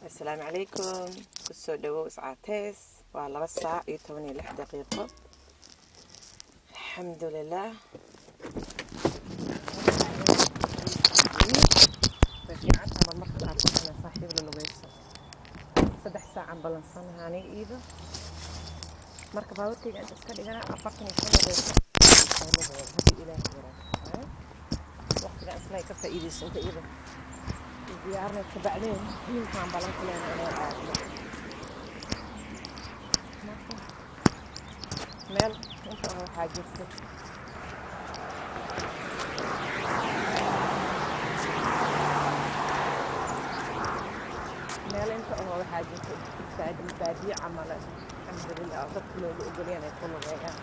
Asalaamu calaykum, kusoo dhawow Iscaateys. Waa 2 saac iyo 16 daqiiqo. Alxamdulilah, way fiicantaha marmarka qaarkood inaa saaxiib la lugeyso. 3 saacan balansanaha aniga iida. Marka baabuurkayga inta iska dhigana, 45 daqiiqo lugeeyo haddii Ilaah yiraahdo. Waqtiga isla ka faa'iidayso inta iyada diyaarinay, kabacdeen gym-kaan balan ku leenahay inaan aadno. Marka meel inta oo waxaa jirto meel inta oo waxaa jirto baadiye camal, alxamdulilah, oo dadka loogu ogolyahay inay ku lugeeyaan.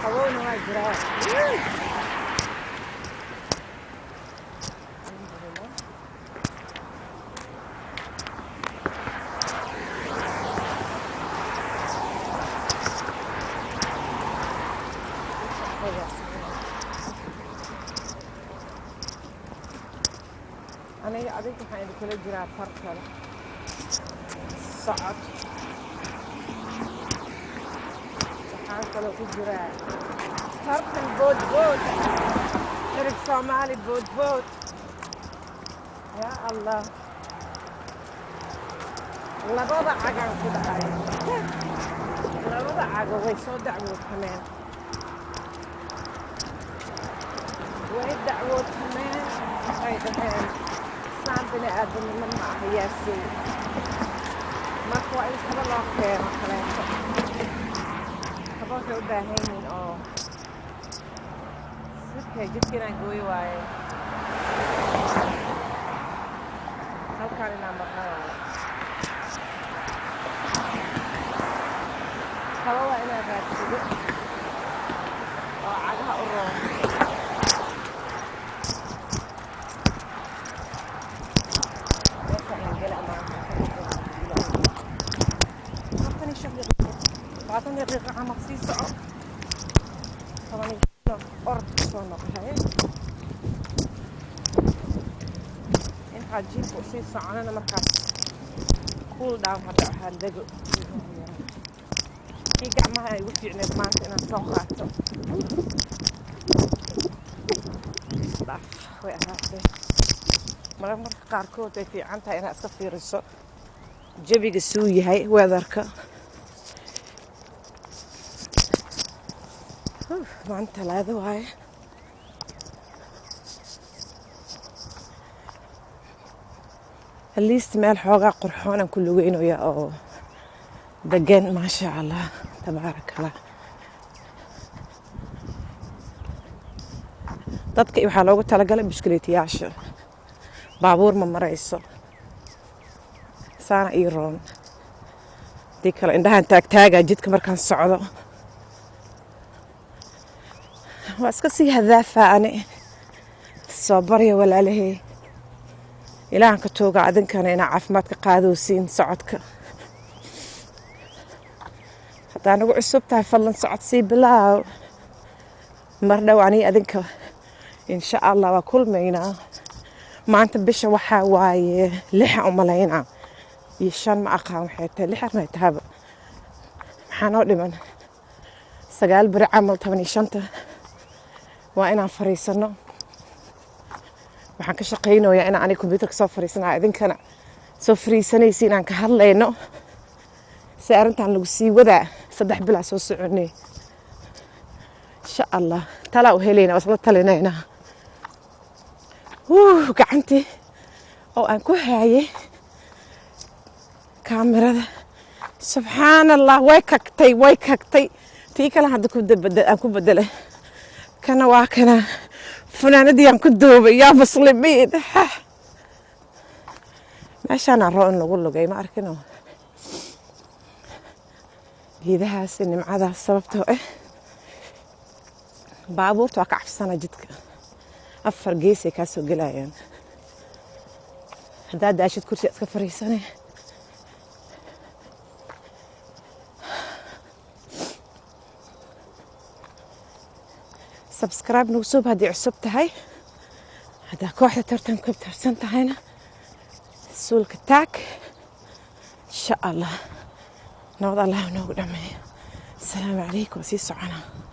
Qabowna waa jiraa, alxamdulilah. Aniga adig waxaan idinkula jiraa tartan socod. Waxaan kaloo ku jiraa tartan bood bood, xirig Soomaali bood bood. Yaa Allah, labada cagaan ku dhacay, labada cago way soo dacwoodtameen, way dacwoodtameen. Waxay dhaheen, saan bini aadamnimo ma aha, yaasiin. Marka waa in kaba loo keeno kaleeto. Kaba waxay u baahan yihiin oo sirkay jidka inaan gooyi waaye, halkaan inaan marna waaye. Kaba waa inaan raadsado oo cagaha u roon. Meesha inaan gela maanta 45 daqiiqo, 20 daqiiqo camal sii soco, 15 orod kusoo noqo. Haye, intaa gym-ka usii soconana markaas cool down hadda waxaan dego. Kii gacmaha ay igu fiicneed maanta inaan soo qaato. Dhaaf way ahaatee. Mara marka qaarkood way fiican tahay inaad iska fiiriso jawiga suu yahay, weather-ka. Maanta Talaado waaye. At least meel xoogaa qurxoon aan ku lugeynaya oo degan, maasha Allah, tabaaraka Allah. Dadka waxaa loogu talagalay bushkuleetiyaasha, baabuur ma marayso, saana ii roon. Hadii kale indhahaan taagtaagaa jidka markaan socdo, waa iska sii hadaafaa. Ani soo barya walaalahey, Ilaahan ka tooga adinkana inaa caafimaadka qaadowsiin socodka. Haddaa nagu cusub tahay, fadlan socod sii bilaaw. Mar dhow aniga adinka insha Allah waa kulmaynaa. Maanta bisha waxaa waaye 6 umalaynaa iyo 5, ma aqaan waxay tahay, 6 armay tahaba. Maxaa noo dhiman? 9 beri camal, 15-ta waa inaan fariisano. Waxaan ka shaqaynayaa inaan aniga computer-ka soo fariisanaya, idinkana soo fariisanaysa, inaan ka hadlayno si arrintan lagu sii wadaa. 3 bilaa soo soconay, insha Allah talaa u helayna, waa isla talinaynaa. Gacantii oo aan ku haayay kaamirada, subxaan Allah, way kagtay, way kagtay. Tii kale hadda ku aan ku bedelay. Kana waa kana funaanadii aan ku duubay. Yaa muslimiin, meeshaanaan roo in lagu lugay, ma arkino geedahaasi, nimcadaas, sababtoo ah baabuurta waa ka cabsana. Jidka afar geesay kaa soo gelayaan. Haddaad daashid, kursi iska fariisane. Subscribe nagu soob haddii cusub tahay. Haddaa kooxda tartanka tarsan tahayna, suulka taag. Insha Allah nabad Allah noogu dhameeyo. Asalaamu calaykum. Sii soconaa.